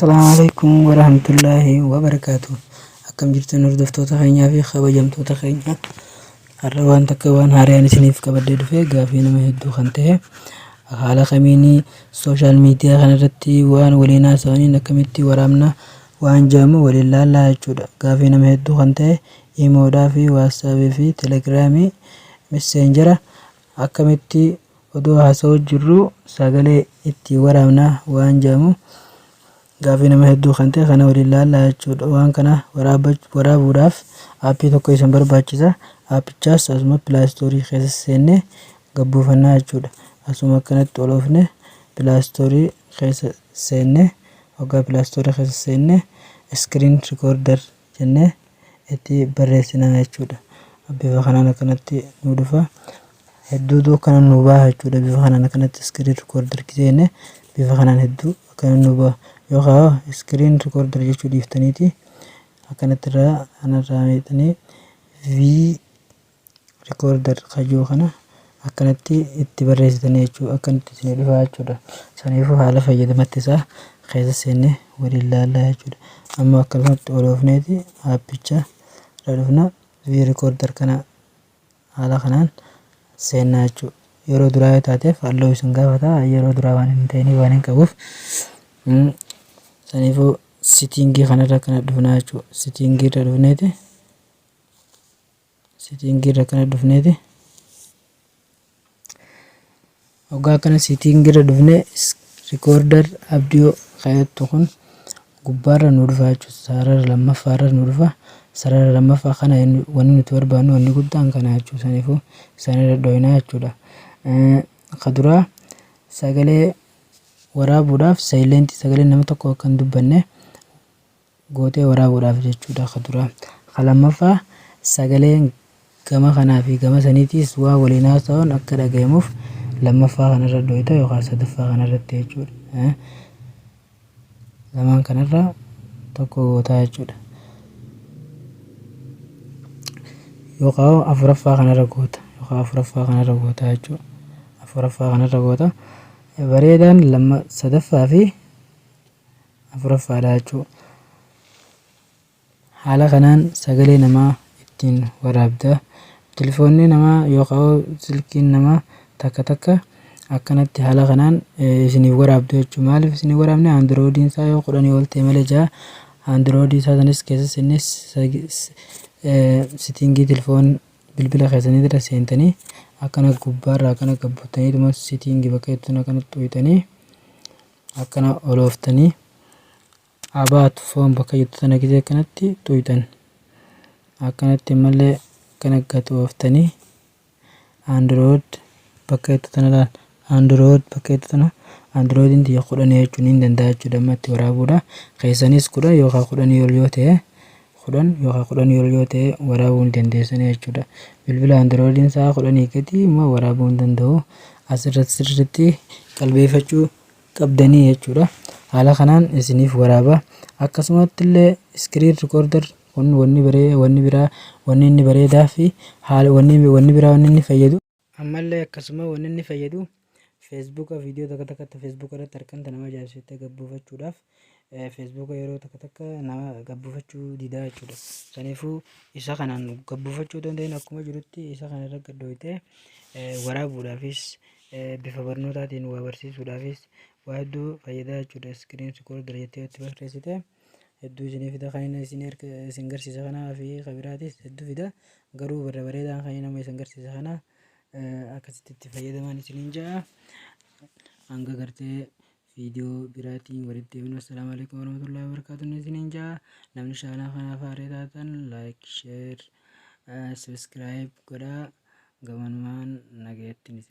Assalaamu alaikum warahmatullaahi wabarakaatu. Akkam jirtan, hordoftoota keenyaa fi kabajamtoota keenya? Har'a waan takka, waan haaraan isiniif qabadhee dhufe, gaafii nama hedduu kan ta'e, haala kamiin social media kanarratti waan waliin haasa'aniin akkamitti waraabna waan jedhamu waliin laallaa jechuudha. Gaafii nama hedduu kan ta'e, Imoodhaa fi WhatsAppii fi Telegramii Messenger akkamitti odoo haasa'uu jirru sagalee itti waraabna waan jedhamu, gaafii nama hedduu kan ta'e kana waliin laallaa jechuudha. Waan kana waraabuudhaaf aappii tokko isin barbaachisa. Aappichaas asuma Play Storeii keessa seennee gabbuufannaa jechuudha. Asuma akkanatti ol oofne Play Storeii keessa seenne, hoggaa Play Storeii keessa seenne "screen recorder" jennee itti barreessinaa jechuudha. Bifa kanaan akkanatti nu dhufa. Hedduutu akkana nu baha jechuudha. Bifa kanaan akkanatti "screen recorder" jennee bifa kanaan hedduu akkana nu baha. Yookaan "screen recorder" jechuu dhiiftaniiti akkanatti irraa kanarraa miixanii "V recorder" kajoo kana akkanatti itti barreessitanii jechuudha. Akkanatti isinii dhufa jechuudha. Saniifuu haala fayyadamatti isaa keessa seennee waliin laallaa jechuudha. Amma akkanumatti ol oofneeti aappicha irra dhufna, V recorder kana haala kanaan seennaa jechuudha. Yeroo duraa yoo taateef halluu isin gaafata, yeroo duraa waan hin ta'iniif waan hin qabuuf. Saniifuu settingii kanarra akkana dhufnaa jechuudha. Settingii irra dhufneeti, settingii irra akkana dhufneeti, hoggaa akkana settingii irra dhufne "recorder audio" kayattu kun gubbaarra nu dhufa jechuudha. Sarara lammaffaarra nu dhufa. Sarara lammaffaa kana wanni nuti barbaannu, wanni guddaan kana jechuudha. Saniifuu isaan irra dho'inaa jechuudha. Ka duraa sagalee waraabuudhaaf silentii, sagalee nama tokko akka hin dubbanne gootee waraabuudhaaf jechuudha ka duraa. Ka lammaffaa sagaleen gama kanaa fi gama saniitiis waa waliin haasa'uun akka dhagahamuuf lammaffaa kanarra dhoyita yookaan sadaffaa kanarratti jechuudha. Lamaan kanarraa tokko gootaa jechuudha. Yookaan afuraffaa kanarra goota, yookaan afuraffaa kanarra goota jechuudha. Afuraffaa kanarra goota. Bareedaan lama, sadaffaa fi afuraffaadha jechuudha. Haala kanaan sagalee namaa ittiin waraabda. Telefoonni namaa yookaan silkiin namaa takka takka akkanatti haala kanaan isiniif waraabdu jechuudha. Maaliif isinii waraabne? Androidiin isaa yoo 10 ol ta'e malee ja'a. Androidii isaa sanis keessa seennee settingii telefoon bilbila keessanii irra seentanii akkana gubbaarraa akkana gabbuutanii settingii bakka jettu akkana xuqxanii, akkana olooftanii "about phone" bakka jettu tana gisee akkanatti xuqxan. Akkanatti ammallee akkana gad ooftanii "Android" bakka jettu tana laal. "Android" bakka jettu tana, Androidiin tiyya 10 jechuun hin danda'a jechuudha amma itti waraabuudha. Keessanis 10 yookaan 10 ol yoo ta'e, 10 yookaan 10 ol yoo ta'e waraabuu ni dandeessanii jechuudha. Bilbila Androidiin isaa 10 gadi immoo waraabuu hin danda'u. Asirratti sirriitti qalbeeffachuu qabdanii jechuudha. Haala kanaan isiniif waraaba. Akkasumatti illee screen recorder kun wanni baree wanni biraa wanni inni bareedaa fi haala wanni biraa wanni inni fayyadu. Ammallee akkasuma wanni inni fayyadu, Facebooka viidiyoo takka takkatti Facebooka irratti arganta nama ajaa'ibsiiftee gabbuufachuudhaaf, Facebooka yeroo takka takka nama gabbuufachuu didaa jechuudha. Saniifuu isa kanaan gabbuufachuu danda'in akkuma jirutti isa kana irra gad dhoyitee waraabuudhaafis, bifa barnootaatiin waa barsiisuudhaafis waa hedduu fayyadaa jechuudha. "Screen recorder" jettee itti barreessite hedduu isinii fida. Kan inni isin garsiisa kanaa fi kan biraatis hedduu fida. Garuu barra bareedaan kan nama isin garsiisa kana akkasitti itti fayyadaman isiniin ja'a. Hanga gartee viidiyoo biraatiin walitti deebinu, assalaamu alaikum warahmatullahi wabarakatuh isiniin ja'a. Namni channel kanaaf haaraa taatan like, share, subscribe godhaa. Gamanumaan nagayeettiin isin